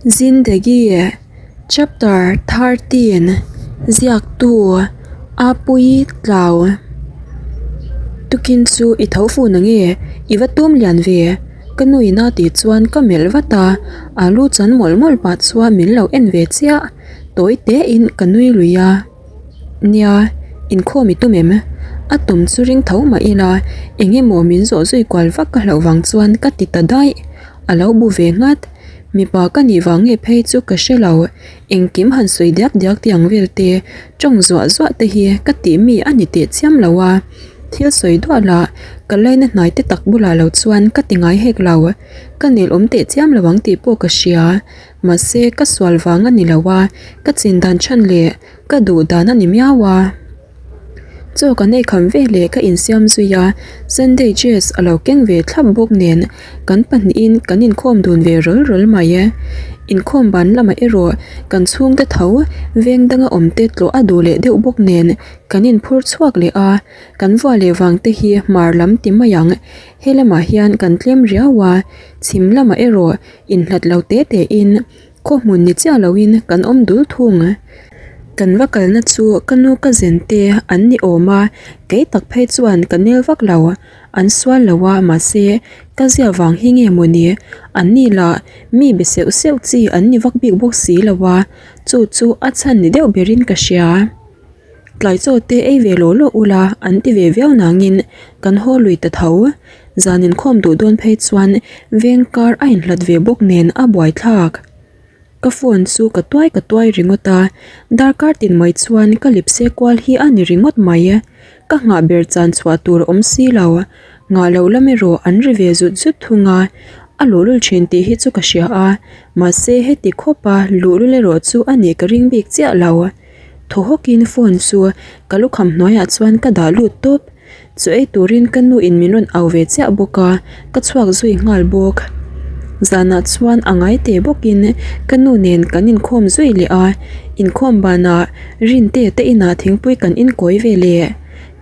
Zindagi Chapter 13 Ziaktu Apuii Tlau Tukin chu i tho fu na nge i va tum lian ve ka nu ina tih chuan ka melh vat a alu chan mawlh mawlh pah chuan min lo en ve chiah tawi te in ka nui lui a. Nia, inkhawm i tum em? A tum chu ring tho mah ila, eng emaw min zawh zui kual vak ka hlauh vang chuan ka ti ta daih. A lo bu ve nghat. Mipa ka nih vang nge phei chu ka hre lo. Engkim han sawi diak diak tih ang vel te, tawng zuah zuah te hi ka tih mi a ni teh chiam lo a. Thil sawi duah lah, ka laina hnai te tak bulah lo chuan ka ti ngai hek lo. Ka nelawm teh chiam lo ang tih pawh ka hria. Mahse, ka sual vang a ni lo a, ka chin dan chhan leh ka duh dan a ni miau a. Chaw kan ei kham ve leh ka insiam zui a, Sunday dress a lo keng ve thlap bawk nen kan pahnihin kan inkhawm dun ve rawl rawl mai e. Inkhawm ban lamah erawh kan chhungte tho veng danga awm te tlawh a duh leh deuh bawk nen kan inphur chhuak leh a, kan vua leh vang te hi hmar lam ti mai ang. He lamah hian kan tlem riau a, chhim lamah erawh inhlat lo te te in Khaw hmun ni chiah loin kan awm dul thung. Kan va kalna chu ka nu ka zen te an ni awm a, kei tak phei chuan ka nel vak lo. An sual lo a, mahse ka zia vang hi nge mawni? An ni lah mi be seuh seuh chi an ni vak bik bawk si lo a, chu chu a chhan ni deuh berin ka hria. Tlai chaw te ei ve lawh lawh ula an ti ve viau nangin kan haw lui ta tho. Zan inkhawm duh dawn phei chuan veng kar a inhlat ve bawk nen a buaithlak. Ka phone chu ka tuai ka tuai ringawt a, darkar tin mai chuan ka lipse kual hi a ni ringawt mai. Ka nghah ber chan chhuah tur a awm si lo. Nghah loh lam erawh an ri ve zut zut thung a, a luhlul thin tih hi chu ka hria a, mahse heti khawpa luhlul erawh chu a nih ka ring bik chiah lo. Thaw hawkin phone chu ka lukham hnuaiah chuan ka dah lut tawp. Chu ei turin ka nu in min rawn au ve chiah bawk a, ka chhuak zui nghal bawk. Zanah chuan a ngai teh bawkin ka nu nen kan inkhawm zui leh a, inkhawm banah Rinte te inah thingpui kan inkawi ve leh.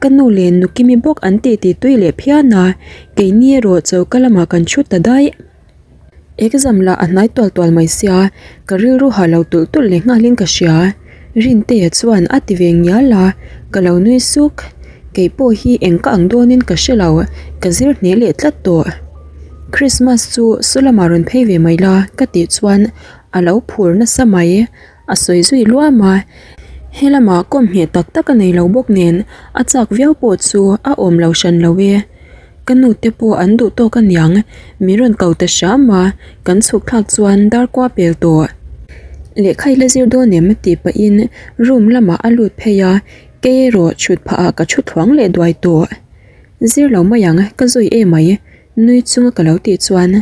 Ka nu leh Nukimi bawk an titi tui leh phian a, keini erawh choka lamah kan thu ta daih. Exam lah a hnai tual tual mai sia, ka rilru ha lo tulh tulh leh nghalin ka hria. Rintea chuan a ti ve ngial a, ka lo nui suk. Kei pawh hi eng ka ang dawnin ka hre lo, ka zir hneh leh tlat tawh. Christmas chu saw lamah rawn phei ve mai la ka tih chuan a lo phur nasa mai, a sawi zui luam a. He lamah kawm ngheh tak tak a nei lo bawk nen a chak viau pawh chu a awm lo hran lo e. Ka nu te pawh an duh tawk aniang, min rawn ko ta hram a, kan chhuk thlak chuan dar kua pel tawh. Lehkha i la zir dawn em? tih pahin room lamah a lut phei a, kei erawh chhut phah ah ka thu thluang leh duai tawh. Zir lo mai ang, ka zui em mai, nui chunga ka lo tih chuan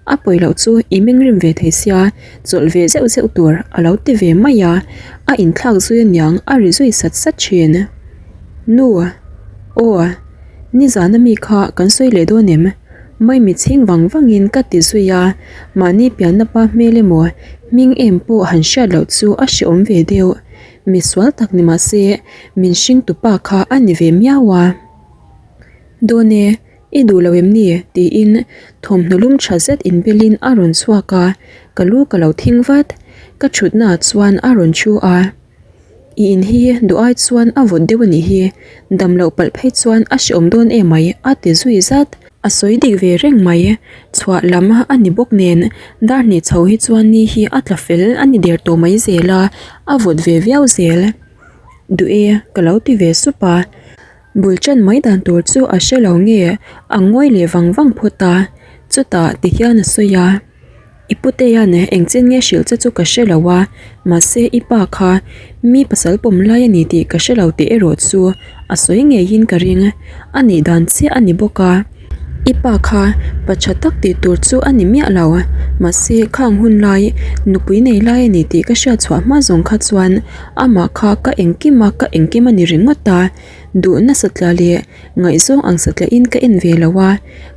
a pawi loh chu i meng rim ve thei sia, chawlh ve zeuh zeuh tur a lo ti ve mai a, a inthlak zui aniang a ri zui sat sat thin. Nu. Aw. Nizan ami kha kan sawi leh dawn em? Maimi chhing vang vangin ka ti zui a, mahni pianna pa hmel emaw hming em pawh han hriat loh chu a hreawm ve deuh. Mi sual tak ni mah se min hring tupa kha a ni ve miau a. Dawn e, i duh lo em ni? tiin thawmhnaw lum tha zet inbelin a rawn chhuak a, ka lu ka lo thing vat. Ka thutnaah chuan a rawn thu a. I in hi duh ai chuan a vawt deuh a nih hi, dam loh palh phei chuan a hreawm dawn em mai a ti zui zat. A sawi dik ve reng mai, chhuah lam a ni bawk nen dar hnih chho hi chuan ni hi a tla fel a ni der tawh mai zel a, a vawt ve viau zel. Duh e ka lo ti ve sup a, bul ṭan mai dan tur chu a hre lo nge a ngawi leh vang vang phawt a, chutah tihian a sawi a. I putea'n engchen nge hrilh che chu ka hre lo a, mahse i pa kha mi pasal pawm lai a ni tih ka hre lo tih erawh chu a sawi ngeiin ka ring. A nih dan chiah a ni bawk a, i pa kha pa tha tak tih tur chu a ni miah lo. Mahse khang hun lai nupui nei lai a ni tih ka hriat chhuah hma zawng kha chuan amah kha ka engkim a, ka engkim a ni ringawt a, duh nasa tla leh Ngaihzawng ang satliahin ka en ve lo a,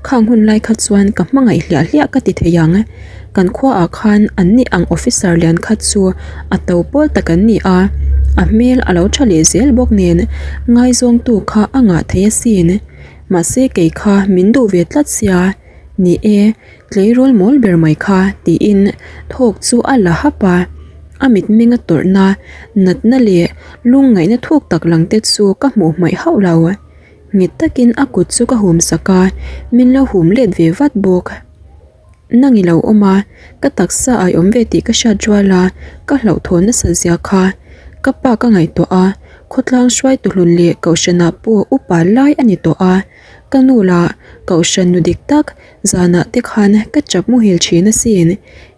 khang hun lai kha chuan ka hmangaih hliah hliah ka ti thei ang. Kan khuaah khan an ni ang officer lian kha chu a to pawl tak an ni a, a hmel a lo tha leh zel bawk nen ngaizawngtu kha a ngah thei asin. Mahse kei kha min duh ve tlat sia, Ni e, tleirawl mawl ber mai kha tiin thawk chu a la hap a. A mitmenga tawrhna, natna leh lungngaihna thuk tak lang te chu ka hmuh hmaih hauh lo. Nghet takin a kut chu ka hum sak a, min lo hum let ve vat bawk. Nang i lo awm a, ka taksa a i awm ve tih ka hriat rual a, ka hlauhthawn nasa zia kha. Ka pa ka ngaihtuah a, khawtlang hruaitu hlun leh kohhranah pawh upa lai a ni tawh a. Ka nu lah kohhran nu dik tak zanah te khan ka chap muhil thin asin.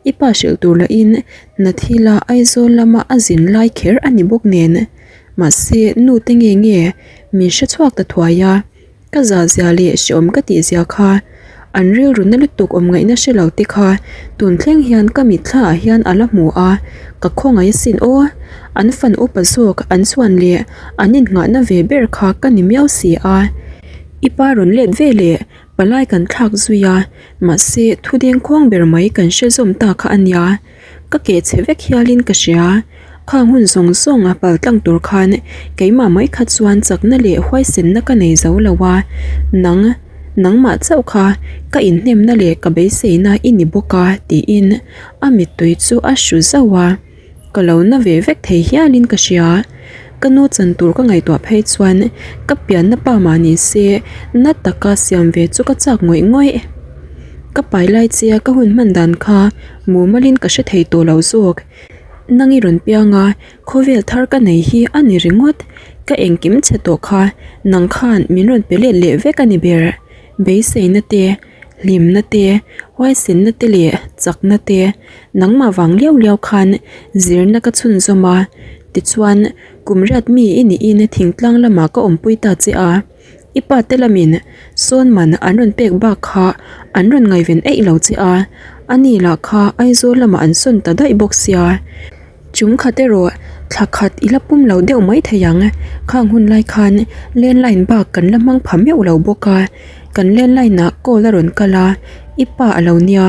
I pa hrilh tur lahin Nathila Aizawl lama a zin lai kher a ni bawk nen. Mahse nu te nge nge min hre chhuak ta thuai a. Ka za zia leh hreawm ka tih zia kha an rilru na lutuk awm ngaihna hre lo te kha tun thleng hian ka mitthla ah hian a la hmu a, ka khawngaih asin aw. An fan upa zawk an chuan leh an innghahna ve ber kha ka ni miau si a. I pa rawn let ve leh palai kan thlak zui a, mahse thu dengkhawng ber mai kan hre zawm ta kha a nia. Ka keh chhe vek hialin ka hria. Khang hun zawng zawng a pal tlang tur khan keimah mai kha chuan chakna leh huaisenna ka nei zo lo a, nang, nangmah chauh kha ka inhnemna leh ka beiseina i ni bawk a tiin a mittui chu a hru zauh a. Ka lo na ve vek thei hialin ka hria. Ka nu chan tur ka ngaihtuah phei chuan ka pianna pa mah ni se na taka siam ve chu ka chak ngawih ngawih. Ka pai lai che a ka hun hman dan kha mumalin ka hre thei tawh lo zawk. Nang i rawn piang a, khawvel thar ka nei hi a ni ringawt. Ka engkim chhe tawh kha nang khan min rawn pe let leh vek a ni ber. Beiseina te, hlimna te, huaisenna te leh chakna te nangmah vang liau liau khan zirna ka chhunzawm a. Tichuan, kum riat mi i niin thingtlang lamah ka awmpui ta che a. I pa te lamin sawn man an rawn pek bak kha an rawn ngaihven eih lo che a, a ni lah kha Aizawl lamah an sawn ta daih bawk sia. Chung khat erawh thla khat i la pum lo deuh mai thei ang, khang hun lai khan landline bak kan la hmang pha meuh lo bawk a, kan landline ah call a rawn kal a, i pa a lo nia,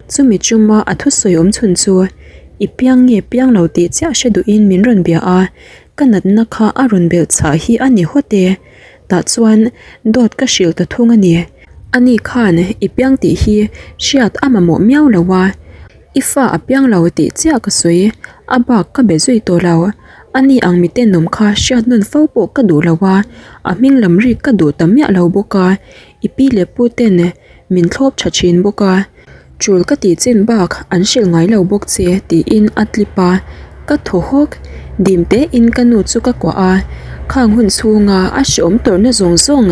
chumi chuma a thusawi awm chhun chu i piang nge piang lo tih chiah hre duhin min rawn bia a, ka natna kha a rawn belh chhah hi a ni hawt e. Tah chuan dawt ka hrilh ta thung a ni. Ani khan i piang tih hi hriat a mamawh miau lo a, i fa a piang lo tih chiah ka sawi, a bak ka be zui tawh lo. Ani ang mitenawm kha hriat nawn fo pawh ka duh lo a, a hming lam rik ka duh ta miah lo bawk a, i pi leh pu ten min thlawp tha thin bawk a. Tul ka tih chin bak an hrilh ngai lo bawk che tiin a tlip a, ka thaw hawk. Dim tein ka nu chu ka kuah a, khang hun chhunga a hreawm tawrhna zawng zawng,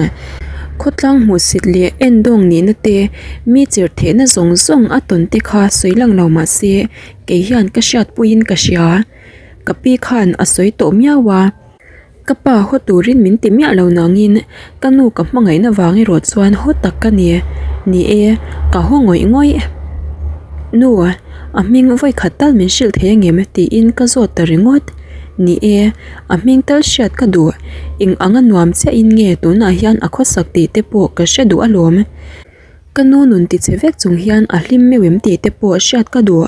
khawtlang hmuhsit leh endawng nihna te, mi chirh thehna zawng zawng a tawn te kha sawi lang lo mah se kei hian ka hriatpuiin ka hria. Ka pi khan a sawi tawh miau a. Ka pa haw turin min ti miah lo nangin ka nu ka hmangaihna vang erawh chuan haw tak ka ni. Ni e, ka haw ngawih ngawih. Nu, a hming vawi khat tal min hrilh thei angem tiin ka zawt ta ringawt. Ni e, a hming tal hriat ka duh. Eng anga nuam chiahin nge tunah hian a khawsak tih te pawh ka hre duh alawm. Ka nu nun tichhe vek chung hian a hlim meuh em tih te pawh hriat ka duh.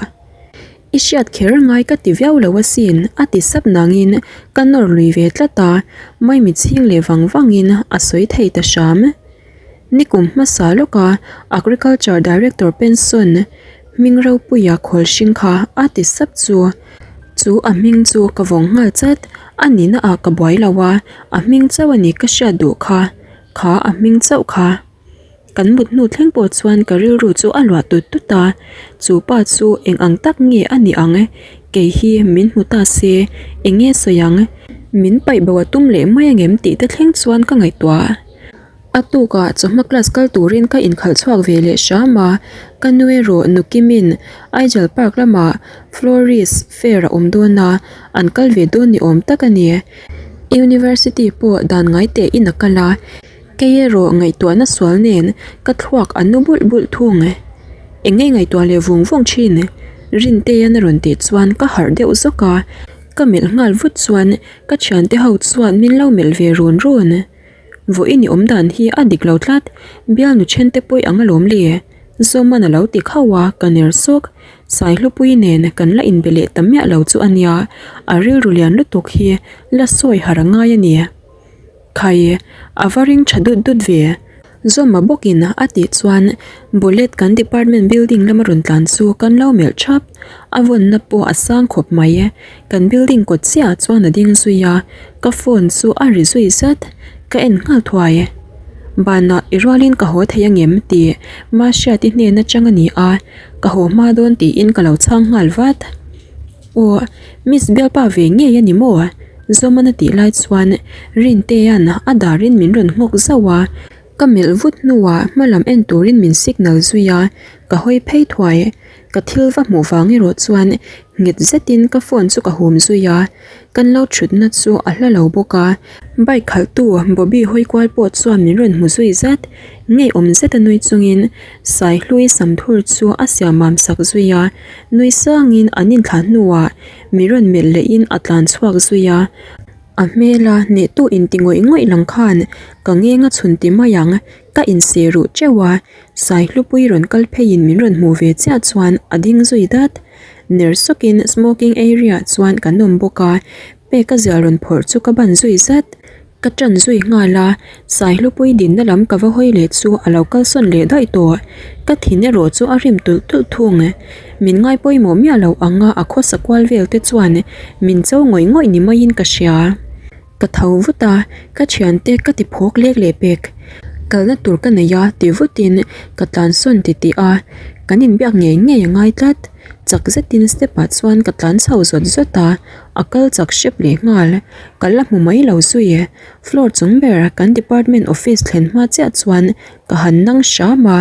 I hriat kher ngai ka ti viau lo asin, a ti sap nangin ka nawr lui ve tlat a, Maimi chhing leh vang vangin a sawi thei ta hram. Nikum hmasa lawka Agriculture Director pension hming ropuia khawl hring kha a ti sap chu. Chu a hming chu ka vawng nghal chat, a nihna ah ka buai lo a, a hming chauh a ni ka hriat duh kha, kha a hming chauh kha. Kan mut hnu thleng pawh chuan ka rilru chu a luah tut tut a, chu pa chu eng ang tak nge a ni ang? Kei hi min hmu ta se, eng nge sawi ang? Min paih bo a tum leh mai angem tih te thleng chuan ka ngaihtuah. A tukah chawhma class kal turin ka inkhalh chhuak ve leh hram a, ka nu erawh Nukimin Aijal Park lamah Florist Fair a awm dawn a, an kal ve dawn ni awm tak a ni. University pawh dan ngai tehin a kal a. Kei erawh ngaihtuahna sual nen ka thluak a nu bulh bulh thung. Eng nge ngaihtuah leh vung vung thin? Rinteian a rawn tih chuan ka harh deuh zawk a, ka melh nghal vut chuan ka thiante ho chuan min lo melh ve run run. Vawiin i awm dan hi a dik lo tlat, bialnu then te pawih ang alawm le. Zawman a lo ti khauh a, ka ner sawk. Saihlupui nen kan la inbe leh ta miah lo chu a nia, a rilru lian lutuk hi la sawi harh a ngai a ni. Khai, a va ring tha dut dut ve. Zawma bawkin a tih chuan Bullet kan department building lama rawn tlan chu kan lo melh thap. A vawnna pawh a sang khawp mai. Kan building kawt chiahah chuan a ding zui a, ka phone chu a ri zui zat. Ka en nghal thuai. Banah i rualin ka haw thei angem tih Mahriati hnen atang a ni a, ka haw hma dawn tiin ka lo chhang nghal vat. Aw, Miss bialpa ve ngei a ni maw? Zawmana tih lai chuan Rintea'n a darin min rawn nghawk zauh a, ka melh vut hnuah hma lam en turin min signal zui a, ka hawi phei thuai. Ka thil va hmuh vang erawh chuan nghet zetin ka phone chu ka hum zui a, kan lo thutna chu a hla lo bawk a, bike khalhtu Bobby hawi kual pawh chuan min rawn hmu zui zat. Ngeiawm zeta nui chungin Saihlui Samthur chu a siamam sak zui a, nui sangin an inthlah hnuah mi rawn melh lehin a tlan chhuak zui a. A hmela hnehtu inti ngawih ngawih lang khan ka ngeng a chhun ti mai ang, ka inseh ruh teuh a, Saihlupui rawn kal pheiin min rawn hmuh ve chiah chuan a ding zui dat. Ner sawkin smoking area chuan kan awm bawk a, pek a zial rawn phawrh chu ka ban zui zat. Ka ṭan zui nghal a, Saihlupui dinna lam ka va hawi leh chu a lo kalsawn leh daih tawh. Ka thin erawh chu a rim tulh tulh thung. Min ngai pawimawh miah lo ang a, a khawsa kual vel te chuan min cho ngawih ngawih ni maiin ka hria. Ka tho vut a, ka thiante ka ti phawk lek leh pek. Kalna tur ka nei a ti vutin ka tlansawn titih a, kan inbiak ngei ngei a ngai tlat. Chak zetin step ah chuan ka tlan chho zawt zawt a, a kal chak hrep leh nghal. Ka la hmu mai lo zui. Floor chung ber kan department office thlen hma chiah chuan ka han nang hram a,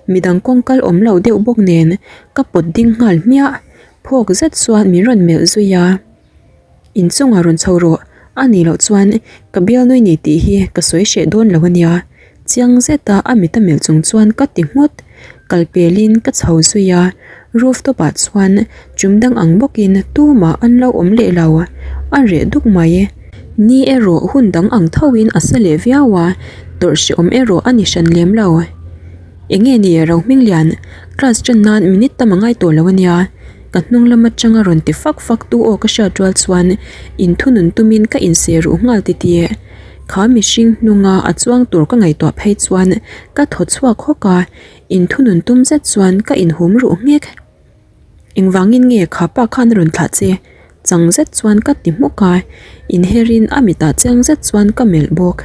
midang kawng kal awm lo deuh bawk nen ka pawt ding nghal hmiah. Phawk zet chuan min rawn melh zui a. Inchungah rawn chho rawh, a nih loh chuan ka bialnui ni tih hi ka sawi hreh dawn lo a nia. Chiang zeta a mit a melh chung chuan ka ti nghut. Kal pelin ka chho zui a, rooftop ah chuan chum dang ang bawkin tumah an lo awm leh lo, a reh duk mai. Ni erawh hun dang ang thoin a sa leh viau a, tawrh hrehawm erawh a ni hran lem lo. Enge ni Rohminglian, class ṭan nan minute tam a ngai tawh lo a nia. Ka hnung lam atanga rawn ti fak fak tu aw ka hriat rual chuan inthunun tumin ka inseh ruh nghal titih. Kha mihring hnunga a chuang tur ka ngaihtuah phei chuan ka thaw chhuak hawk a, inthunun tum zet chuan ka inhum ruh nghek. Engvangin nge kha pa khan a rawn thlah che? Chang zet chuan ka ti hmuk a, inherin a mitah chiang zet chuan ka melh bawk.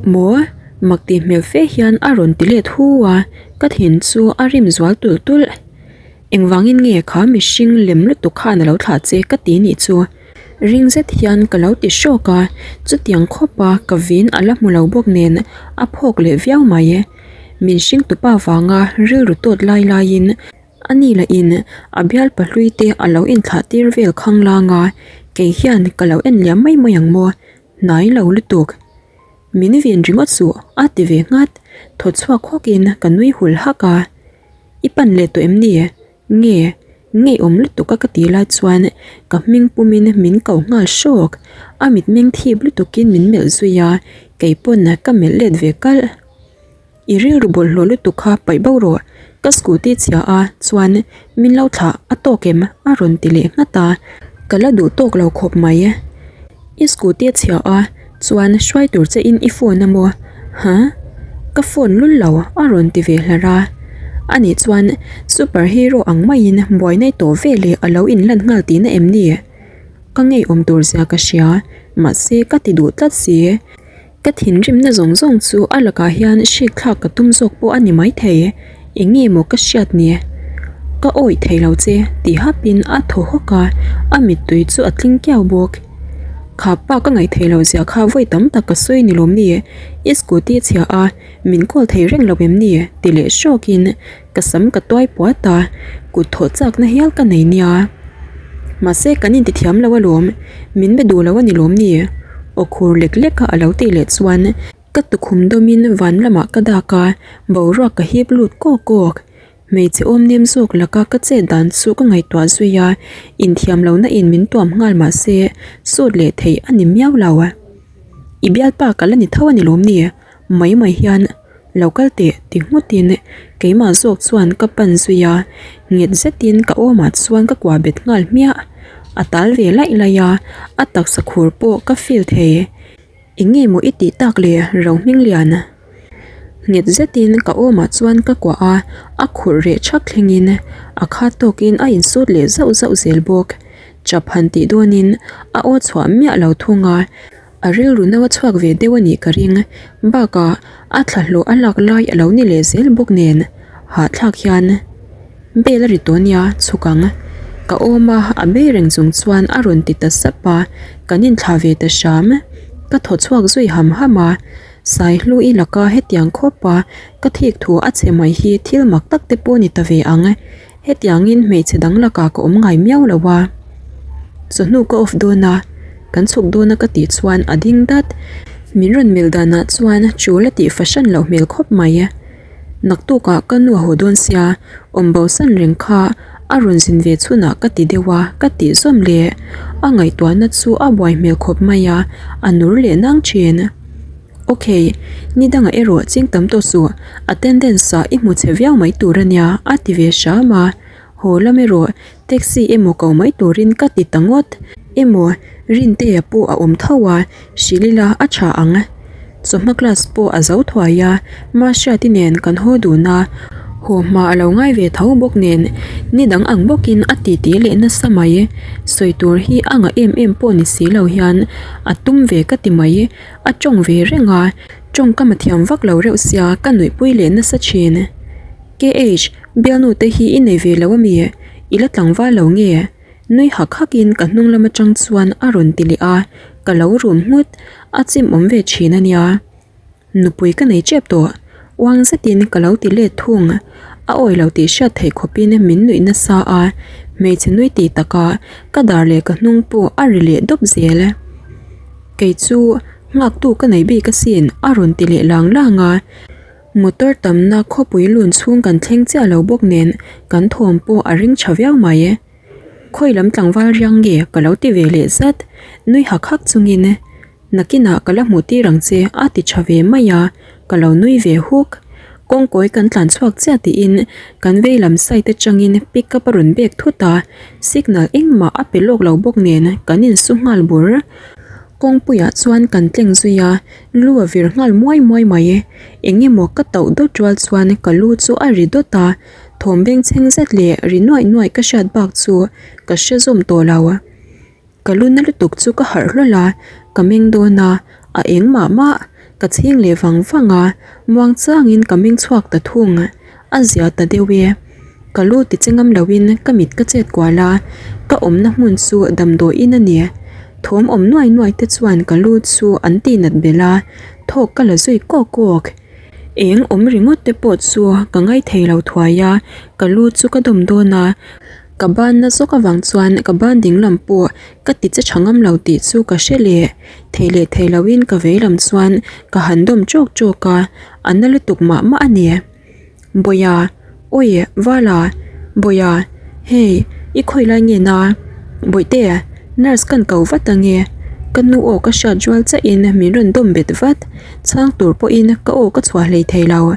Maw? Mak tih hmel fe hian a rawn ti let hu a, ka thin chu a rim zual tulh tulh. Engvangin nge kha mihring lem lutuk khan a lo thlah che ka ti nih chu. Ring zet hian ka lo ti hrawk a, chutiang khawp a ka vin a la hmu lo bawk nen a phawk leh viau mai. Min hring tupa vanga rilru tawt lai laiin a ni lahin a bial pahlui te a lo inthlah tir vel khanglang a, kei hian ka lo en liam mai mai ang maw, hnai lo lutuk. Min vin ringawt suh a ti ve nghat, thaw chhuak hawkin ka nui hul hak a. I pan leh tawh em ni? Nge, ngeiawm lutuk a ka ti lai chuan ka hming pumin min ko nghal hrawk. A mitmeng thip lutukin min melh zui a, kei pawn ka melh let ve kalh. I rilru bawlhhlawh lutuk kha paih bo rawh, ka scooty chhia a chuan min lo thlah a tawk em? a rawn ti leh nghat a, ka la duh tawk lo khawp mai. I scooty a chhia a, chuan hruai tur che in i phone a maw? Huh? Ka phone lul lo a rawn ti ve hlar a. Ani chuan super hero ang maiin buaina i tawh ve leh a lo inlan nghal tihna em ni? Ka ngeiawm tur zia ka hria, mahse ka ti duh tlat si. Ka thinrimna zawng zawng chu a lakah hian hrik thlak ka tum zawk pawh a ni maithei, eng nge maw ka hriat ni? Ka awih thei lo che tih hapin a thaw hawk a, a mittui chu a tling kiau bawk. Kha pa ka ngaih theih loh zia kha vawi tam tak ka sawi ni lawm ni? I scooty chhia a, min call thei reng lo em ni? ti leh hrawkin Ka sam ka tuai puat a, kut thawh chakna hial ka nei nia. Mahse kan inti thiam lo alawm, min be duh lo a ni lawm ni? Aw khur lek lek a a lo tih leh chuan ka tukhum dawmin van lamah ka dak a, boruak ka hip lut kawk kawk. Hmeichhe awm nem zawk laka ka chet dan chu ka ngaihtuah zui a, inthiam lohna in min tuam nghal mahse sut leh theih a ni miau lo. I bialpa ka la ni tho a ni lawm ni? Mai mai hian lo kal teh ti nghutin keimah zawk chuan ka pan zui a, nghet zetin ka awmah chuan ka kuah bet nghal hmiah. A tal ve laih laih a, a taksa khur pawh ka feel thei. Eng nge maw i tih tak le Rohminglian? Nghet zetin ka awmah chuan ka kuah a, a khurh reh thak thlengin a khat tawkin a insut leh zauh zauh zel bawk. Chap han tih dawnin a aw chhuah miah lo thung a, a rilru no a chhuak ve deuh a nih ka ring. Bakah a thlahlawh a lak lai a lo ni leh zel bawk nen hahthlak hian bel a ri tawh nia chhuk ang. Ka awm a, a bei reng chung chuan a rawn ti ta sap a, kan inthlah ve ta hram. Ka thaw chhuak zui ham ham a. Saihlu i laka hetiang khawpa ka thik thu a chhe mai hi thil mak tak te pawh ni ta ve ang. Hetiangin hmeichhe dang lakah ka awm ngai miau lo a. Chawhnu ka off dawn a, kan chhuk dawn a ka tih chuan a ding dat. Min rawn melh danah chuan chul a tih fahran loh hmel khawp mai. Naktukah ka nu a haw dawn sia, awm bosan reng kha a rawn zin ve chhunah ka ti deuh a, ka tih zawm leh. A ngaihtuahna chu a buai hmel khawp mai a, a nur leh nang thin. Ok, ni dangah erawh ching tam tawh suh, attendance ah i hmu chhe viau mai tur a nia, a ti ve hram a. Haw lam erawh taxi emaw ko mai turin ka ti ta ngawt. Emaw Rintea pawh a awm tho a, hrilh ila a tha ang. Chawhma class pawh a zo thuai a, Mahriati nen kan haw dun a, haw hma a lo ngai ve tho bawk nen ni dang ang bawkin a titi leh nasa mai. Sawi tur hi a ngah em em pawh ni si lo hian a tum ve ka ti mai, a tawng ve reng a, tawngkam a thiam vak lo reuh sia ka nuihpui leh nasa thin. KH, bialnu te hi i nei ve lo ami? I la tlangval lo nge? Nui hak hak in ka hnung lam atang chuan a rawn ti leh a, ka lo rum nghut, a chim awm ve thin a nia. Nupui ka nei tep tawh, uang zetin ka lo ti let thung, a awi lo tih hriat theih khawpin min nuih nasa a, hmeichhe nui tih takah ka dar leh ka hnung pawh a ri leh dawp zel. Kei chu nghaktu ka nei bik asin a rawn ti leh lang lang a. Motor tamna khawpui lun chhung kan thleng chiah lo bawk nen kan thawm pawh a ring tha viau mai. Khawi lam tlangval riang nge ka lo ti ve leh zat, nui hak hak chungin nakinah ka la hmuh tir ang che a ti tha ve mai a, ka lo nui ve huk. Kawngkawi kan tlan chhuak chiah tiin kan vei lam side atangin pick up a rawn bek thut a, signal engmah a pe lawk lo bawk nen kan insu nghal bur. Kawngpuiah chuan kan tleng zui a, Lu a vir nghal muai muai mai e. Eng emaw ka tauh dawt rual chuan ka lu chu a ri dawt a, thawm bengchheng zet leh ri nuaih nuaih ka hriat bak chu ka hre zawm tawh lo. Ka lu na lutuk chu ka harh hlawl a, ka meng dawn a, a eng mah mah. Ka chhing leh vang vang a, muang changin ka meng chhuak ta thung. A zia ta deuh e. Ka lu ti che ngam loin ka mit ka chet kual a, ka awmna hmun chu damdawiin a ni. Thawm awm nuai nuai te chuan ka lu chu an ti nat belh a, thawk ka la zui kawk kawk. Eng awm ringawt te pawh chu ka ngaithei lo thuai a, ka lu chu ka dawm dawn a, ka banna zawk avang chuan ka ban dinglam pawh ka ti che tha ngam lo tih chu ka hre leh. Thei leh thei loin ka veilam chuan ka han dawm tawk tawk a, a na lutuk mah mah a ni. Bawia, Awi, Vala, Bawia, hei, i khawi lai nge na? Bawihte, nurse kan ko vat ange. Ka nu aw ka hriat rual chiahin min rawn dawm bet vat. Chhang tur pawhin ka aw ka chhuah hlei thei lo.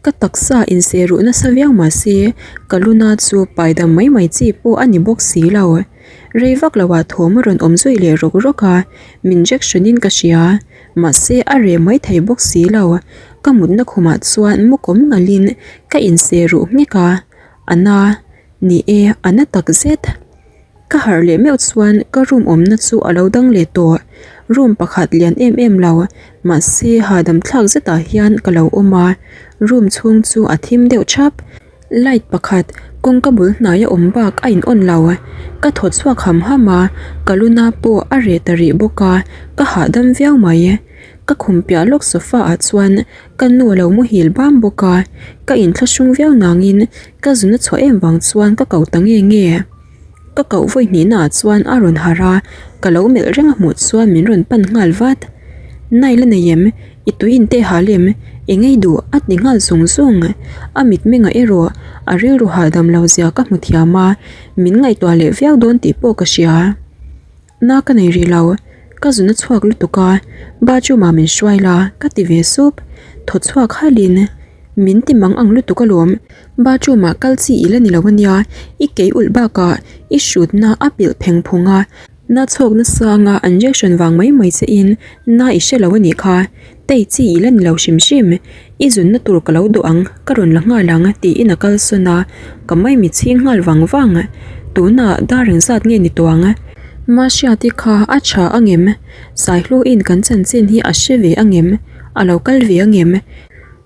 Ka taksa inseh ruh nasa viau mahse ka luna chu paidam mai mai chi pawh a ni bawk si lo. Rei vak loah thawm a rawn awm zui leh rawk rawk a, min injection in ka hria. Mahse a reh mai thei bawk si lo, ka mutna khumah chuan mu kawm ngalhin ka inseh ruh nghek a, a na, ni e a na tak zet. Ka harh leh meuh chuan ka room awmna chu a lo dang leh tawh, room pakhat lian em em lo mahse hahdam thlak zetah hian ka lo awm a, room chhung chu a thim deuh thap. Light pakhat kawngka bul hnaia awm bak a in on lo. Ka thaw chhuak ham ham a, ka luna pawh a reh ta rih bawk a, ka hahdam viau mai. Ka khum piah lawk sofa ah chuan ka nu a lo muhil bam bawk a, ka inthlahrung viau nangin ka zuna chhuah em vang chuan ka ko ta nge nge. Ka koh vawi hnihna ah chuan a rawn harh a, ka lo melh reng a hmuh chuan min rawn pan nghal vat. Nai la nei em? I tui in teh hal em? Eng ei duh? a ti nghal zung zung. A mitmengah erawh a rilru hahdam lo zia ka hmu thiam a, min ngaihtuah leh viau dawn tih pawh ka hria. Na ka nei rih lo, ka zun a chhuak lutuk a, bathroom ah min hruai la ka ti ve sup, thaw chhuak halhin min ti mang ang lutuk alawm, bathroom ah kal chi i la ni lo ania, i kei ulh bakah i hrutna a pilh pheng phung a, na chhawk nasanga injection vang mai mai che in na i hre lo anih kha. Tei chi i la ni lo hrim hrim, i zunna tur ka lo duh ang, ka rawn la nghal ang tiin a kalsawn a, ka maimi chhing nghal vang vang. Tunah dar engzat nge ni tawh ang? Mahriati kha a tha angem? Saihluin kan chanchin hi a hre ve angem? A lo kal ve angem?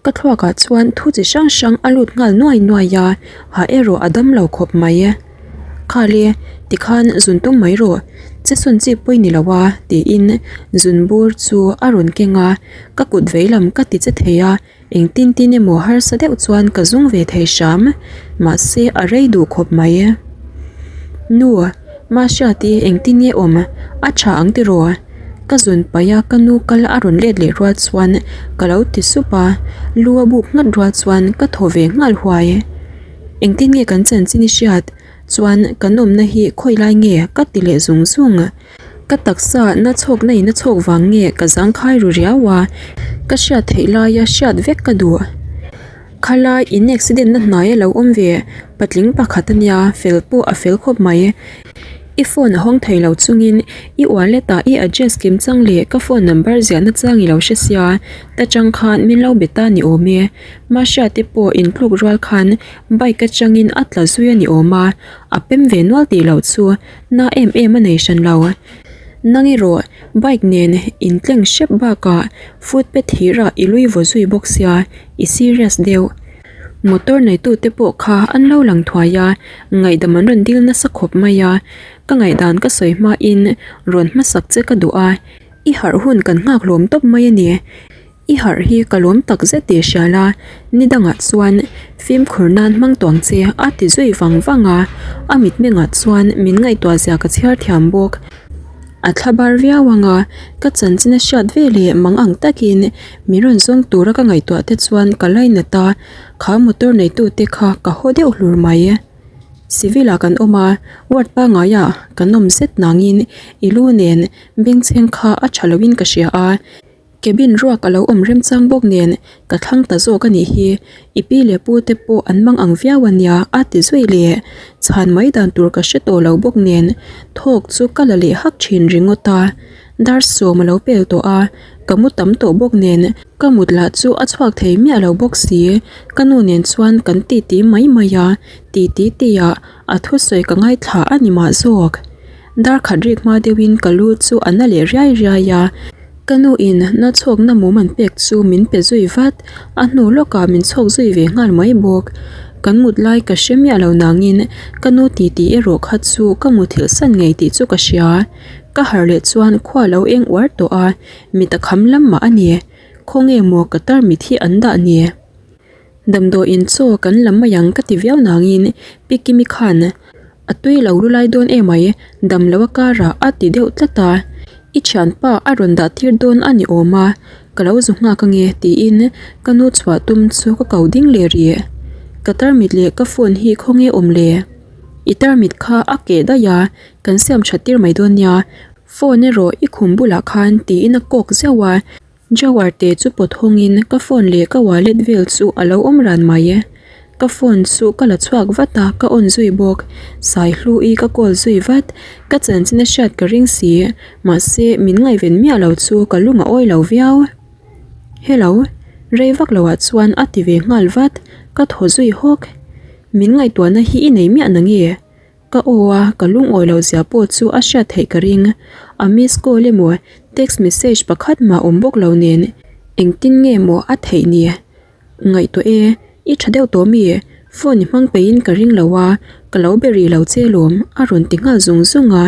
Ka thluakah chuan thu chi hrang hrang a lut nghal nuai nuai a, ha erawh a dam lo khawp mai. Khale, tikhan zun tum mai rawh, che sawn chi pawi ni lo a, tiin zun bur chu a rawn keng a, ka kut veilam ka ti che thei a, engtin tin emaw harsa deuh chuan ka zung ve thei hram, mahse a rei duh khawp mai. Nu, Mahriati engtin nge awm? A tha ang tiraw? Ka zun paih a ka nu kal a rawn let leh rual chuan ka lo ti sup a, lu a buk nghat rual chuan ka thaw ve nghal huai. Engtin nge kan chanchin i hriat? Chuan kan awmna hi khawi lai nge? Ka ti leh zung zung. Ka taksa na chhawk na in a chhawk vang nge ka zangkhai ru riau a, ka hriat theih laia hriat vek ka duh. Khalai in accident na hnai a lo awm ve, patling pakhat a nia, fel pawh a fel khawp mai. I phone a hawng thei lo chungin i wallet ah i address kim chang leh ka phone number ziahna chang i lo hre sia, ta chang khan min lo be ta ni awm e. Mahria te pawh in tluk rual khan bike atangin a tla zui a ni awm a, a pem ve nual tih loh chu na em em a nei hran lo. Nang erawh bike nen in tleng hrep bakah footpath hirah i lui vaw zui bawk sia. I serious deuh. Motor neitute pawh kha an lo lang thuai a, ngaihdam an rawn dil nasa khawp mai a. Ka ngaihdan ka sawi hmain rawn hmasak che ka duh a, i harh hun kan nghak hlawm tawp mai a ni. I harh hi ka lawm tak zet tih hria la, ni dangah chuan fimkhur nan hmang tuang che a ti zui vang vang a, a mitmengah chuan min ngaihtuah zia ka chhiar thiam bawk. A thla bar viau ang a, ka chanchin a hriat ve leh mang ang takin min rawn zawng tura ka ngaihtuah te chuan ka lainat a, kha motor neitu te kha ka haw deuh hlur mai. Civil ah kan awm a, ward pangngai ah kan awm zet nangin i lu nen bengchheng kha a tha loin ka hria a. Cabin ruak a lo awm remchang bawk nen ka thlang ta zawk a nih hi, i pi leh pu te pawh an mang ang viau a nia a ti zui leh. Chhan mai dan tur ka hre tawh lo bawk nen thawk chu ka la leh hak thin ringawt a, dar sawm a lo pel tawh a, ka mu tam tawh bawk nen ka mut lah chu a chhuak thei miah lo bawk si, ka nu nen chuan kan titi mai mai a, titi tihah a thusawi ka ngaithla a ni mah zawk. Dar khat rik hma deuhin ka lu chu a na leh riai riai a. Ka nu in na chhawkna mum an pek chu min pe zui vat, a hnu lawkah min chhawk zui ve nghal mai bawk. Kan mut lai ka hre miah lo nangin ka nu titi erawh kha chu ka muthilh san ngei tih chu ka hria. Ka harh leh chuan khua lo eng uar tawh a, mit a kham lam mah a ni. Khawnge maw ka tarmit hi an dah ni? Damdawiin chaw kan la mai ang ka ti viau nangin Pi Kimi khan a tui lo lu lai dawn emai dam lo a karah a ti deuh tlat a, I thianpa a rawn dah tir dawn a ni awm a, ka lo zu nghak ange tiin ka nu chhuah tum chu ka ko ding leh rih. Ka tarmit leh ka phone hi khawnge awm le? I tarmit kha a keh daih a, kan siam that tir mai dawn nia, phone erawh i khum bulah khan tiin a kawk zeuh a. Drawer te chu pawt hawngin ka phone leh ka wallet vel chu a lo awm ran mai e. Ka phone chu ka la chhuak vat a, ka on zui bawk. Saihlu-i ka call zui vat. Ka chanchin a hriat ka ring si, mahse min ngaihven miah lo chu ka lung a awi lo viau. Hello, rei vak loah chuan a ti ve nghal vat, ka thaw zui hawk. Min ngaihtuahna hi i nei miah nange? Ka aw a, ka lungawi loh zia pawh chu a hriat theih ka ring. A miss call emaw text message pakhat mah awm bawk lo nen engtin nge maw a theih ni? Ngaihtuah e, i tha deuh tawh mi? Phone i hmang peihin ka ring lo a, ka lo be rih lo che lawm a rawn ti nghal zung zung a,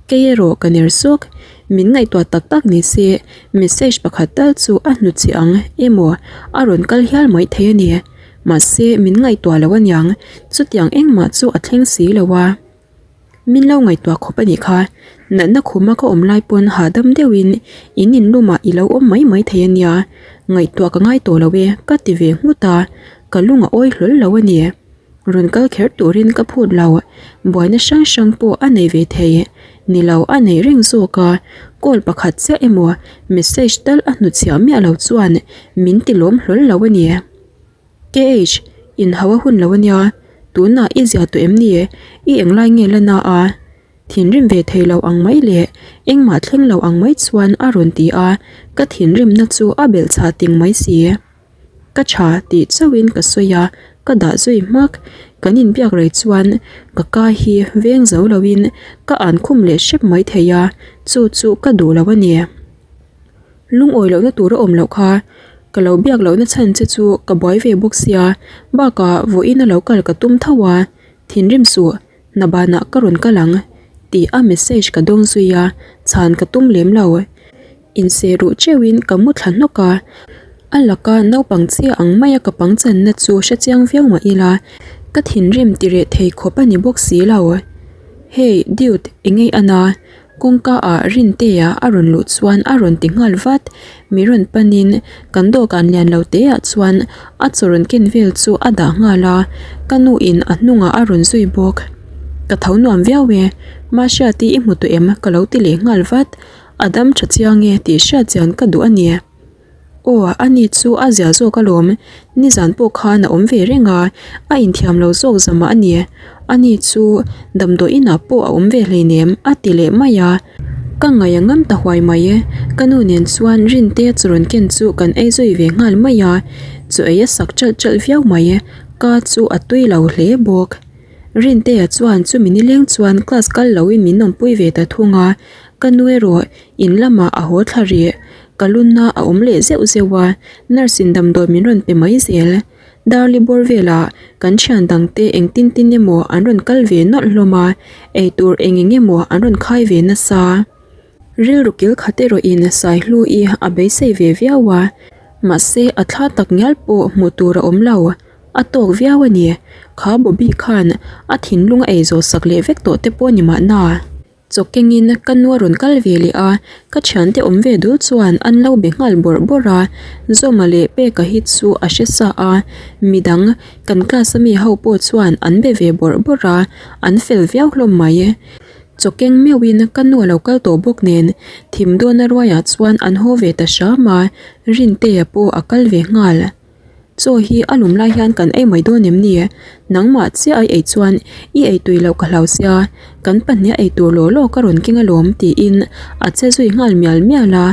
kei erawh ka ner sawk. Min ngaihtuah tak tak ni se message pakhat tal chu a hnutchhe ang emaw a rawn kal hial mai thei a ni. Mahse, min ngaihtuah lo aniang, chutiang engmah chu a thleng si lo a. Min lo ngaihtuah khawp a nih kha, natna khuma ka awm lai pawn hahdam deuhin in inlumah i lo awm mai mai thei ania, ngaihtuah ka ngai tawh lo e ka ti ve nghut a, ka lung a awi hlawl lo a ni. Rawn kal kher turin ka phut lo, buaina hrang hrang pawh a nei ve thei, ni lo a nei reng zawk a, call pakhat chiah emaw message tal a hnuchhiah miah lo chuan min ti lawm hlawl lo a ni. KH, in hau a hun lo a nia, tunah i zia tawh em ni? I englai nge la na a? Thinrim ve thei lo ang mai leh engmah thleng lo ang mai chuan a rawn ti a, ka thinrimna chu a belh chhah ting mai si. Ka tha tih chauhin ka sawi a, ka dah zui hmak. Kan inbiak rei chuan ka ka hi veng zo loin ka an khum leh hrep mai thei a, chu chu ka duh lo a ni. Lungawi lohna tur a awm loh kha, ka lo biak lohna chhan che chu ka buai ve bawk sia, bakah vawiin a lo kal ka tum tho a, thinrim suh, hna banah ka rawn kal ang tih a message ka dawng zui a, chhan ka tum lem lo. Inseh ruh teuhin ka mu thla hnawk a, a laka naupang chiah ang maia ka pangchanna chu hre chiang viau mah ila, ka thinrim ti reh thei khawp a ni bawk si lo. Hey dude, eng ei an a? Kawngka ah Rintea a rawn luh chuan a rawn ti nghal vat. Mi rawn panin kan dawhkan lian lo te ah chuan a chaw rawn ken vel chu a dah nghal a, ka nu in a hnungah a rawn zui bawk. Ka tho nuam viau e, Mahriati i hmu tawh em? Ka lo ti leh nghal vat. A dam tha chiang e tih hriat chian ka duh a ni. Aw, a ni chu a zia zawk alawm, nizan pawh khan a awm ve reng a, a inthiam lo zawk zamah a ni. A ni chu damdawi inah pawh a awm ve hleinem a ti leh mai a. Ka ngaih a ngam ta huai mai e, ka nu nen chuan Rintea chu rawn ken chu kan ei zui ve nghal mai a, chu ei a sak ṭalh ṭalh viau mai e, ka chu a tui lo hle bawk. Rintea chuan chumi nileng chuan class kal loin min awmpui ve ta thung a, Ka nu erawh in lamah a haw thla rih, ka lunna a awm leh zeuh zeuh a, nurse in damdawi min rawn pe mai zel. Darli bawr velah kan thian dangte engtin tin emaw an rawn kal ve nawlh hlawm a, eitur eng eng emaw an rawn khai ve nasa. Rilru kil khat erawhin Saihlu-i a beisei ve viau a, mahse a thla tak ngial pawh hmuh tur a awm lo. A tawk viau a ni, kha Bobby khan a thinlung a eizawh sak leh vek tawh te pawh a ni mahna. Chaw kengin ka nu a rawn kal ve leh a, ka thiante awm ve dul chuan an lo be nghal bawrh bawrh a, Zawma leh Peka hi chu a hre sa a, midang kan class a mi ho pawh chuan an be ve bawrh bawrh a, an fel viau hlawm mai. Chaw keng meuhin ka nu a lo kal tawh bawk nen thim dawna ruaiah chuan an haw ve ta hram a, Rintea pawh a kal ve nghal. Chaw hi a lum lai hian kan ei mai dawn em ni? Nangmah chiah ai ei chuan i ei tui loh ka hlau sia, kan pahnih a ei tur law law ka rawn keng alawm tiin a che zui nghal mial mial a.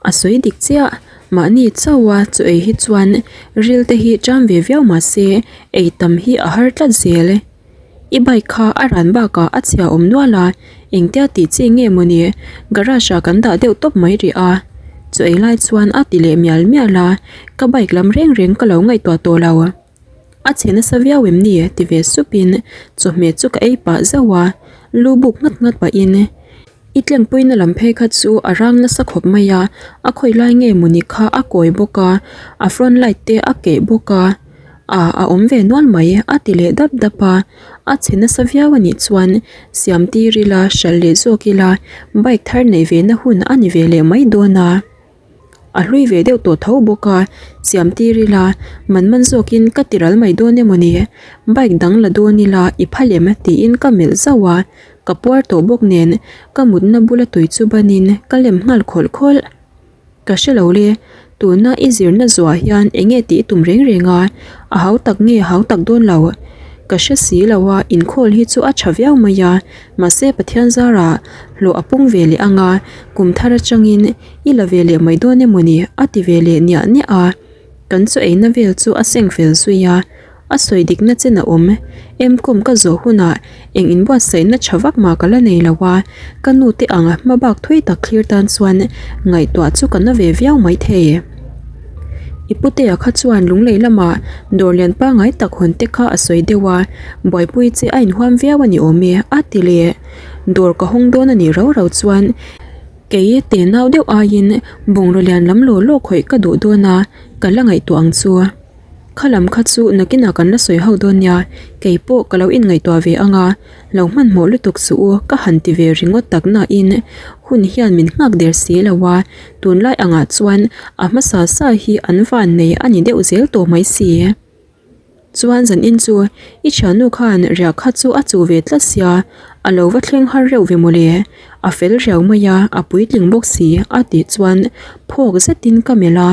A sawi dik chiah, mahni chauha chaw ei hi chuan ril te hi ṭam ve viau mah se ei tam hi a har tlat zel. I bike kha a ran bakah a chhia awm nual a, engtia tih chi nge mawni garage ah kan dah deuh tawp mai rih a. Chaw ei lai chuan a ti leh mial mial a, ka bike lam reng reng ka lo ngaihtuah tawh lo. A chhe nasa viau em ni? ti ve sup in chawhmeh chu ka ei pah zauh a, lu buk nghat nghat pahin I tlengpuina lam phei kha chu a rang nasa khawp mai a, a khawi lai nge mawni kha a kawi bawk a, a front light te a keh bawk a, ah a awm ve nual mai a ti leh dap dap a, a chhe nasa viau a nih chuan siam tir ila hralh leh zawk ila bike thar neih ve na hun a ni ve leh mai dawn a. A hlui ve deuh tawh tho bawk a, siam tir ila man man zawkin ka ti ral mai dawn emaw ni? Bike dang la dawn ila i phal em? tiin ka melh zauh a, ka puar tawh bawk nen ka mutna bula tui chu banin ka lem nghal khawlh khawlh. Ka hre lo le, tuna i zirna zuah hian eng nge tih i tum reng reng a, a hau tak nge hau tak dawn lo? Ka hre si lo a, inkhawl hi chu a tha viau mai a, mahse Pathian zarah hlawh a pung ve leh ang a, kum thar atangin I la ve leh mai dawn emaw ni? a ti ve leh niah niah a, kan chaw eina vel chu a seng fel zui a, a sawi dikna chen a awm. Emcom ka zawh hunah eng inbuatsaihna tha vak mah ka la nei lo a, ka nu te ang hma bak thui tak thlir tan chuan ngaihtuah chu ka na ve viau maithei. I putea kha chuan lunglei lamah dawr lian pangngai tak hawn te kha a sawi deuh a, buaipui che a inhuam viau a ni awm e a ti leh. Dawr ka hawng dawn a nih rau rau chuan. Kei te nau deuh aiin bungraw lian lam law law khawih ka duh dawn a, ka la ngaihtuah ang chu. Kha lam kha chu nakinah kan la sawi ho dawn nia, kei pawh ka lo inngaihtuah ve ang a, lo hmanhmawh lutuk suh u ka han ti ve ringawt tak nain hun hian min nghak der si lo a, tunlai angah chuan a hmasa sa hi an van nei a ni deuh zel tawh mai si. Chuan zanin chu i thiannu khan riah kha chu a chuh ve tlat sia, a lo va thleng har reuh ve mawle, a fel riau mai a, a puitling bawk si a tih chuan phawk zetin ka melh a,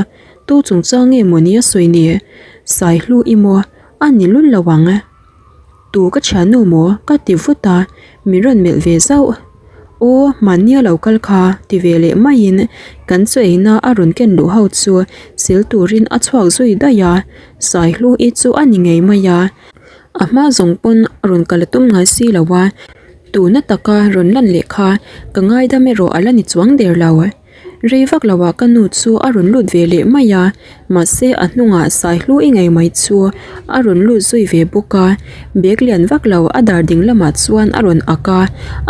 tu chungchang nge mawni a sawi ni? Saihlu i maw? A ni lul lo ang. Tu ka thiannu maw? Ka ti vut a, min rawn melh ve zauh. Aw, mahni a lo kal kha, ti ve leh maiin kan chaw eina a rawn ken luh ho chu sil turin a chhuak zui daih a, Saihlu-i chu a ni ngei mai a. A hma zawng pawn rawn kal a tum ngai si lo a, tuna taka rawn lan leh kha ka ngaidam erawh a la ni chuang der lo. Rei vak lo ah ka nu chu a rawn lut ve leh mai a, mahse a hnungah Saihlu i ngei mai chu a rawn lut zui ve bawk a, bag lian vak lo a dar ding lamah chuan a rawn ak a,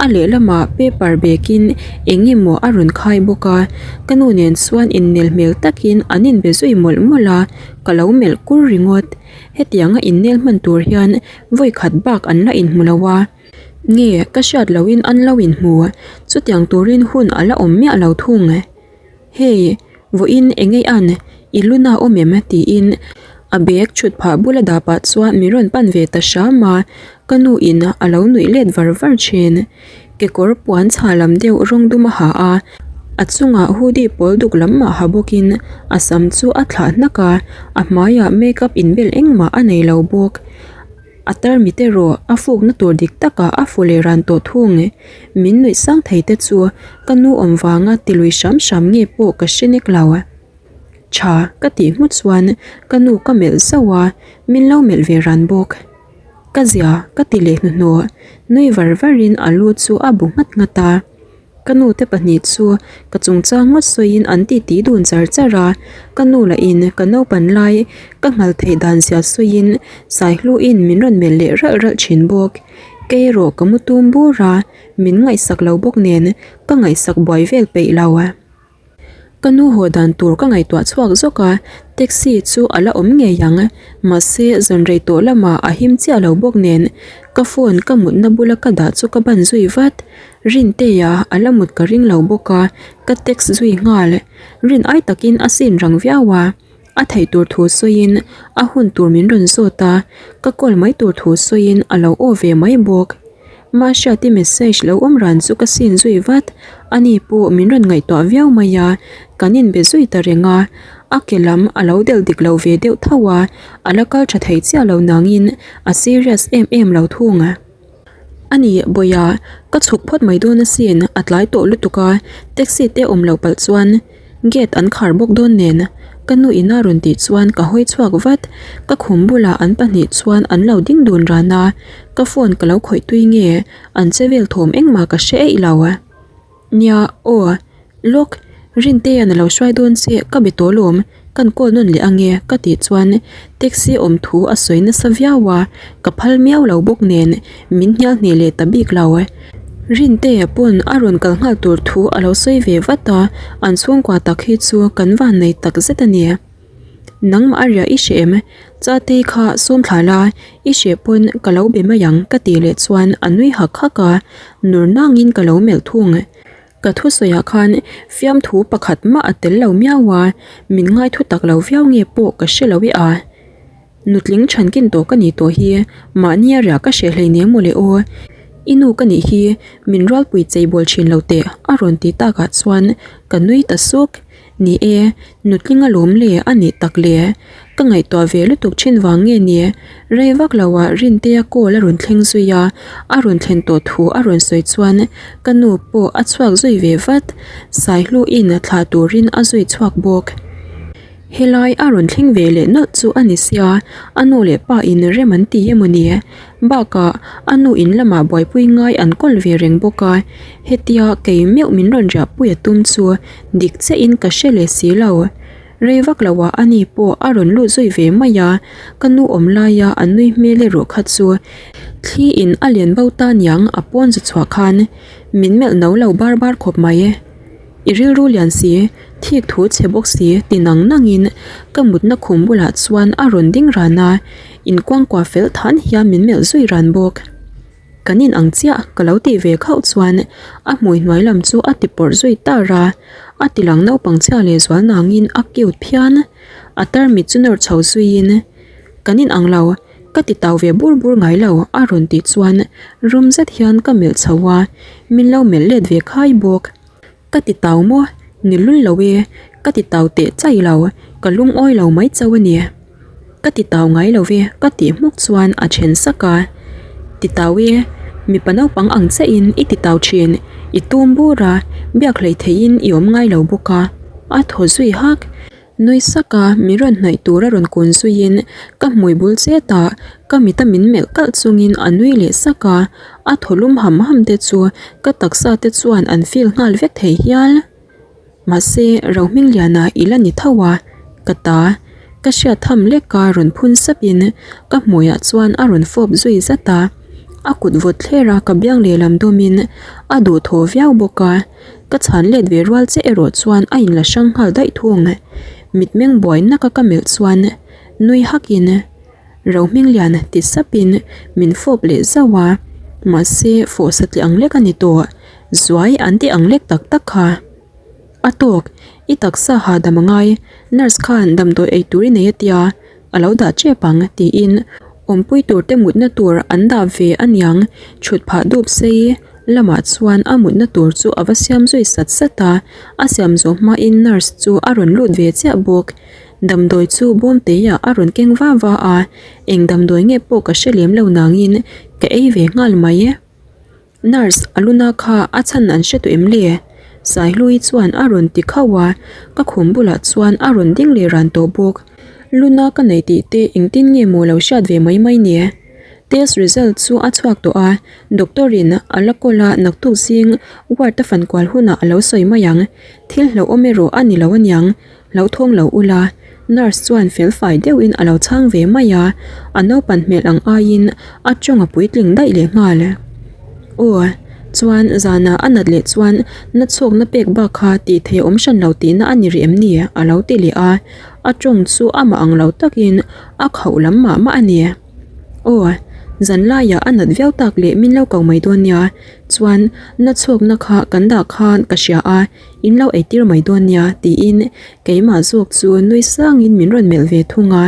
a lehlamah paper bag in eng emaw a rawn khai bawk a, ka nu nen chuan innel hmel takin an inbe zui mawlh mawlh a, ka lo melh kur ringawt. Hetianga innel hman tur hian vawi khat bak an la inhmu lo a, nge ka hriat lohin an lo inhmu, chutiang turin hun a la awm miah lo thung. Hei, vawiin eng ei an, i luna awm em? tiin a bag chhut phah bula dah pah chuan min rawn pan ve ta hram a, ka nu in a lo nuih let var var thin. Kekawr puan chhah lam deuh rawng dum a ha a, a chungah hoodie pawl duk lam mah ha bawkin a sam chu a thlah hnak a, a hmaiah makeup inbel engmah a nei lo bawk. A tarmit erawh a fukna tur dik takah a fu leh ran tawh thung. Min nuih sang thei te chu ka nu awm vanga ti lui hram hram nge pawh ka hre nek lo. Tha ka tih hmu chuan ka nu ka melh zauh a, min lo melh ve ran bawk. Ka zia ka ti leh hnuhnawh, nui var varin a lu chu a bu nghat nghat a. Ka nu te pahnih chu ka chungchang ngawt sawiin an titi dun char char a, ka nu lahin ka naupan lai ka nghal theih dan zia sawiin Saihluin min rawn melh leh ralh ralh thin bawk. Kei erawh ka mu tum bur a, min ngaihsak lo bawk nen ka ngaihsak buai vel peih lo. Ka nu haw dan tur ka ngaihtuah chhuak zawk a, taxi chu a la awm ngei ang. Mahse, zan rei tawh lamah a him chiah lo bawk nen ka phone ka mutna bula ka dah chu ka ban zui vat. Rintea a la mut ka ring lo bawk a, ka text zui nghal. Rin ai takin a sin rang viau a. A theih tur thu sawiin a hun tur min rawn zawt a, ka call mai tur thu sawiin a lo aw ve mai bawk. Mahriati message lo awm ran chu ka sin zui vat, ani pawh min rawn ngaihtuah viau mai a, kan inbe zui ta reng a, a ke lam a lo delh dik lo ve deuh tho a, a la kal tha thei chiah lo nangin a serious em em lo thung. A ni, Bawiha, ka chhuk phawt mai dawn asin, a tlai tawh lutuk a, taxi te awm loh palh chuan gate an khar bawk dawn nen. Ka nu ina rawn tih chuan ka hawi chhuak vat, ka khum bulah an pahnih chuan an lo ding dun ran a, ka phone ka lo khawih tui nge, an che vel thawm engmah ka hre eih lo. Nia, aw. Lawk, Rintea'n a lo hruai dawn che, ka be tawh lawm, kan call nawn leh ange ka tih chuan taxi awm thu a sawi nasa viau a, ka phal miau lo bawk nen min hnial hneh leh ta bik lo. Rintea pawn a rawn kal nghal tur thu a lo sawi ve vat a, an chhungkua tak hi chu kan vannei tak zet a ni. Nangmah a riah i hreh em? Chatei kha sawm thla la, i hreh pawn ka lo be mai ang ka tih leh chuan a nui hak hak a, nur nangin ka lo melh thung. Ka thusawiah khan fiamthu pakhat mah a tel lo miau a, min ngaithu tak lo viau nge pawh ka hre lo e a. Nutling chhankin tawh ka nih tawh hi mahni a riah ka hreh hleinem mawle aw. I nu ka nih hi min rualpui cheibawl thin lo teh a rawn ti takah chuan ka nui ta suk. Ni e, nutling alawm le a nih tak le. Ka ngaihtuah ve lutuk thin vang nge ni? Rei vak lo ah Rintea call a rawn thleng zui a, a rawn thlen tawh thu a rawn sawi chuan ka nu pawh a chhuak zui ve vat. Saihluin thlah turin a zui chhuak bawk. Helai a rawn thleng ve leh nawlh chu a ni sia, a nu leh pa in rem an ti emaw ni? Bakah a nu in lamah buaipui ngai an kawl ve reng bawk a, hetia kei meuh min rawn riahpui a tum chu dik chiahin ka hre leh si lo. Rei vak loah a ni pawh a rawn lut zui ve mai a, ka nu awm laia a nui hmel erawh kha chu thli in a len bo ta niang a pawn zu chhuah khan min melh no lo bar bar khawp mai. I rilru lian si, thik thu chhe bawk si ti nang nangin ka mutna khum bulah chuan a rawn ding ran a, inkuangkuah fel than hian min melh zui ran bawk. Kan in ang chiah ka lo tih ve khauh chuan a hmui hnuai lam chu a ti pawrh zui tar a, a ti lang naupang chhia leh zual nangin a cute phian. A tarmit chu nawr chho zuiin, Kan in ang lo, ka ti tau ve bur bur ngai lo a rawn tih chuan rum zet hian ka melh chho a, min lo melh let ve khai bawk. Ka ti tau maw? Ni lul lo e, ka ti tau teh chai lo, ka lungawi lo mai chauh a ni. Ka ti tau ngai lo ve ka tih hmuk chuan a then sak a. Titau e, mipa naupang ang chiahin i titau thin, i tum bur a, biak hlei theihin i awm ngai lo bawk a, a thaw zui hak. Nui sak a, min rawn hnaih tur a rawn kun zuiin ka hmui bul chet a, ka mita min melh kalh chungin a nui leh sak a, a thaw lum ham ham te chu ka taksa te chuan an feel nghal vek thei hial. Mahse, Rohmingliana i la ni tho a, ka ta. Ka hriat tham lek a rawn phun sapin ka hmuiah chuan a rawn fawp zui zat a. A kut vawt thler a ka biang lehlam dawmin a duhthawh viau bawk a. Ka chhan let ve rual che erawh chuan a inla hrang nghal daih thung. Mitmeng buai naka ka melh chuan nui hakin Rohminglian ti sapin min fawp leh zauh a, mahse fawh satliah ang lek a ni tawh. Zuai an ti ang lek tak tak kha. A tawk, i taksa hahdam a ngai, nurse khan damdawi ei tur i nei a tia, a lo dah tep ang tiin awmpui tur te mutna tur an dah ve aniang thut phah dup sei lamah chuan a mutna tur chu a va siam zui sat sat a, a siam zawh hmain nurse chu a rawn lut ve chiah bawk. Damdawi chu bawmteiah a rawn keng va va a, eng damdawi nge pawh ka hre lem lo nangin ka ei ve nghal mai. Nurse Aluna kha a chhan an hre tawh em le? Saihlui chuan a rawn ti khauh a, ka khum bulah chuan a rawn ding leh ran tawh bawk. Luna ka nei tih te engtin nge maw lo hriat ve mai mai ni? Test result chu a chhuak tawh a, doctor in a la kawl a naktuk zing ward a fan kual hunah a lo sawi mai ang. Thil hlauhawm erawh a ni lo aniang, Hlauthawng lo ula, nurse chuan fel fai deuhin a lo chhang ve mai a, a naupan hmel ang aiin a tawng a puitling daih leh nghal. Aw, chuan zanah a nat leh chuan na chhawkna pek bak kha tih thei a awm hran lo tihna a ni rih em ni? a lo ti leh a, a tawng chu amah ang lo takin a khauh lam mah mah a ni. Aw, zan laiah a nat viau tak leh min lo ko mai dawn nia, chuan na chhawkna kha kan dah khan ka hria a, In lo eitir mai dawn nia tiin keimah zawk chu nui sangin min rawn melh ve thung a,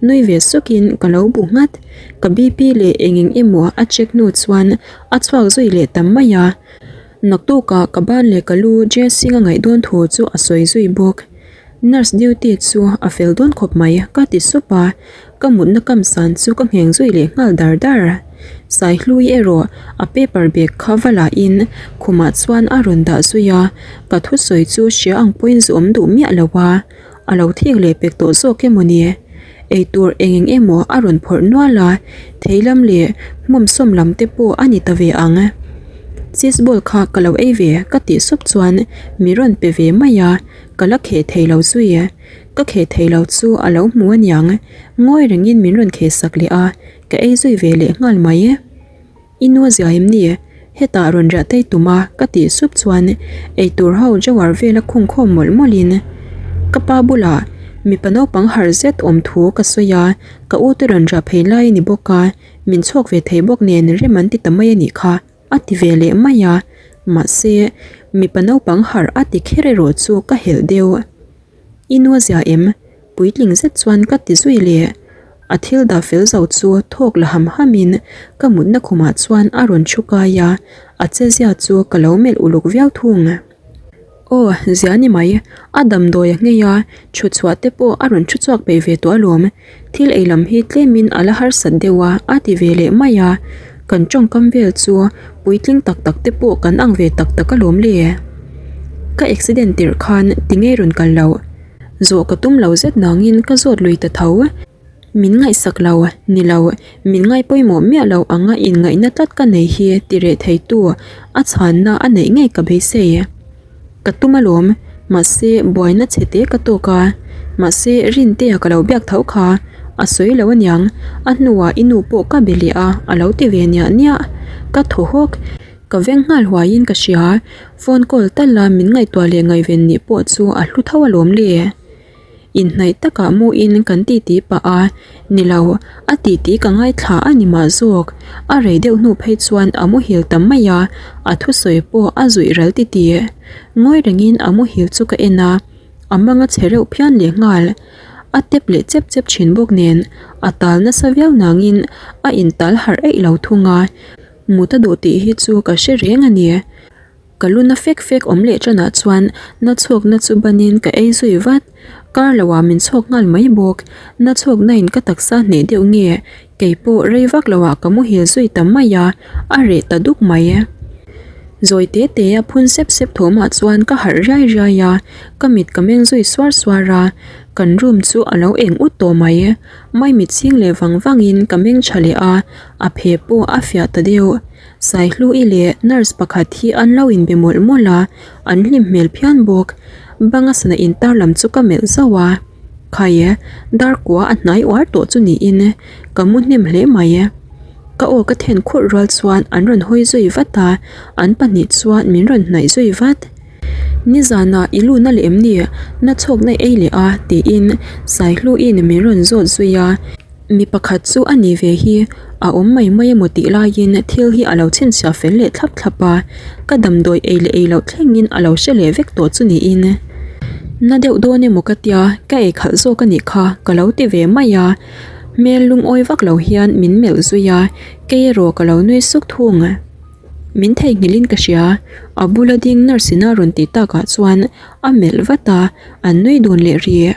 nui ve sukin ka lo bu nghat. Ka BP leh eng eng emaw a check hnu chuan a chhuak zui leh tam mai a, naktukah ka ban leh ka lu dressing a ngaih dawn thu chu a sawi zui bawk. Nurse duty chu a fel dawn khawp mai ka ti sup a, ka mutna kam san chu ka ngheng zui leh nghal dar dar. Saihlui erawh a paper bag kha va lah in khumah chuan a rawn dah zui a, ka thusawi chu hria ang pawhin zu awm duh miah lo a, a lo thik leh pek tawh zawk emaw ni? Eitur eng eng emaw a rawn phawrh nual a, thei lam leh hmawm sawm lam te pawh a ni ta ve ang. Cheese ball kha ka lo ei ve ka tih sup chuan mi rawn pe ve mai a. Ka la kheh thei lo zui e. Ka kheh thei lo chu a lo hmu aniang. Ngawi rengin min rawn kheh sak leh a, ka ei zui ve leh nghal mai e. I nu a zia em ni? Hetah rawn riah tei tum a, ka tih sup chuan eitur ho jawar vela khung khawm mawlh mawlhin ka pa bulah mipa naupang harh zet awm thu ka sawi a, ka u te rawn riah phei lai a ni bawk a, min chhuak ve thei bawk nen rem an ti ta mai a nih kha. A ti ve leh mai a, mahse mipa naupang harh a ti kher erawh chu ka helh deuh. I nu a zia em? Puitling zet chuan ka ti zui leh. A thil dah fel zo chu thawk la ham ham in ka mutna khumah chuan a rawn thu kai a, a che zia chu ka lo melh uluk viau thung. Aw, zia ni mai, a damdawi a nghei a, thu chhuah te pawh a rawn thu chhuak peih ve tawh alawm. Thil ei lam hi tlemin a la harsat deuh a, a ti ve leh mai a. Kan tawngkam vel chu puitling tak tak te pawh kan ang ve tak tak alawm le. Ka accident tirh khan ti ngei rawn kal loh. Zawh ka tum lo zet nangin ka zawt lui ta tho. Min ngaihsak lo, ni lo, min ngai pawimawh miah lo anga inngaihna tlat ka nei hi ti reh theitu a chhanna a neih ngei ka beisei. Ka tum alawm, mahse buaina chhe te ka tawk a, mahse Rintea ka lo biak tho kha a sawi lo aniang, a hnuah i nu pawh ka be leh a, a lo ti ve niah niah. Ka thaw hawk, ka veng nghal huaiin ka hria, phone call tal a min ngaihtuah leh ngaihven nih pawh chu a hlu tho alawm le. Inhnaih takah muin kan titi pah a, ni lo, a titi ka ngaithla a ni mah zawk. A rei deuh hnu phei chuan a muhil ta mai a, a thusawi pawh a zuih ral titi. Ngawi rengin a muhil chu ka en a, a mang a che reuh phian leh nghal. A tep leh chep chep thin bawk nen, a tal nasa viau nangin a intal harh eih lo thung a, mut a duh tih hi chu ka hre reng a ni. Ka lu na fek fek awm leh tanah chuan na chhawkna chu banin ka ei zui vat. Kar loah min chhawk nghal mai bawk. Na chhawkna in ka taksa hneh deuh nge? Kei pawh rei vak loah ka muhil zui ta mai a, a reh ta duk mai. Zawi te te a phun sep sep thawmah chuan ka harh riai riai a, ka mit ka meng zui suar suar a, kan room chu a lo eng ut tawh mai. Maimit chhing leh vang vangin ka meng tha leh a, a phe pawh a fiah ta deuh. Saihlu-i leh nurse pakhat hi an lo inbe mawlh mawlh a, an hlim hmel phian bawk. Banga sana intar lam chu ka melh zauh a, Khai, dar kua a hnai uar tawh chu niin ka mu hnem hle mai. Ka aw ka then khurh rual chuan an rawn hawi zui vat a, an pahnih chuan min rawn hnaih zui vat. Nizanah i lu na leh em ni? Na chhawk na ei leh a tiin Saihlu-in min rawn zawt zui a. Mi pakhat chu a ni ve hi a awm mai mai emaw tih laiin thil hi a lo chhinchhiah fel leh thlap thlap a, ka damdawi ei leh ei loh thlengin a lo hre leh vek tawh chu niin. Na deuh dawn emaw ka tia, ka ei khalh zawk a nih kha ka lo ti ve mai a, hmel lungawi vak lo hian min melh zui a, kei erawh ka lo nui suk thung. Min theihnghilhin ka hria, a bula ding nurse in a rawn tih takah chuan a melh vat a, an nui dun leh rih.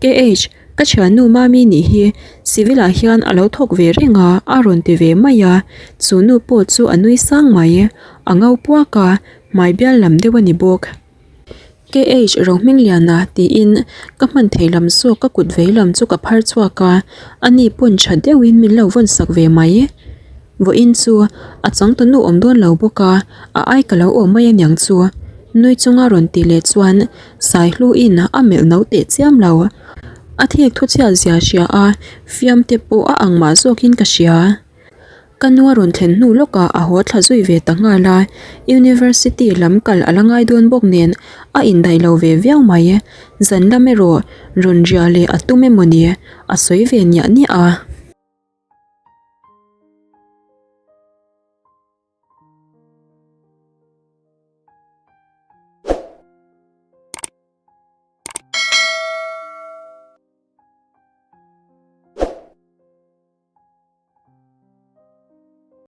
KH. Ka thiannu Mami nih hi civil ah hian a lo thawk ve reng a, a rawn ti ve mai a, chu nu pawh chu a nui sang mai, a ngo puak a, hmai bial lam deuh a ni bawk. KH Rohmingliana tiin ka hman thei lam zawk ka kut vei lam chu ka phar chhuak a, ani pawn tha deuhin min lo vawn sak ve mai. Vawiin chu a changtunu awm dawn lo bawk a, a ai ka lo awm mai aniang chu. Nui chunga rawn tih leh chuan Saihluin a melh no teh chiam lo. A thik thu chhiat zia hria a, fiam te pawh a ang mah zawkin ka hria. Ka nu a rawn thlen hnu lawkah a haw thla zui ve ta nghal a, University lam kal a la ngai dawn bawk nen a indaih lo ve viau mai. Zan lam erawh rawn riah leh a tum emawni a sawi ve niah niah a.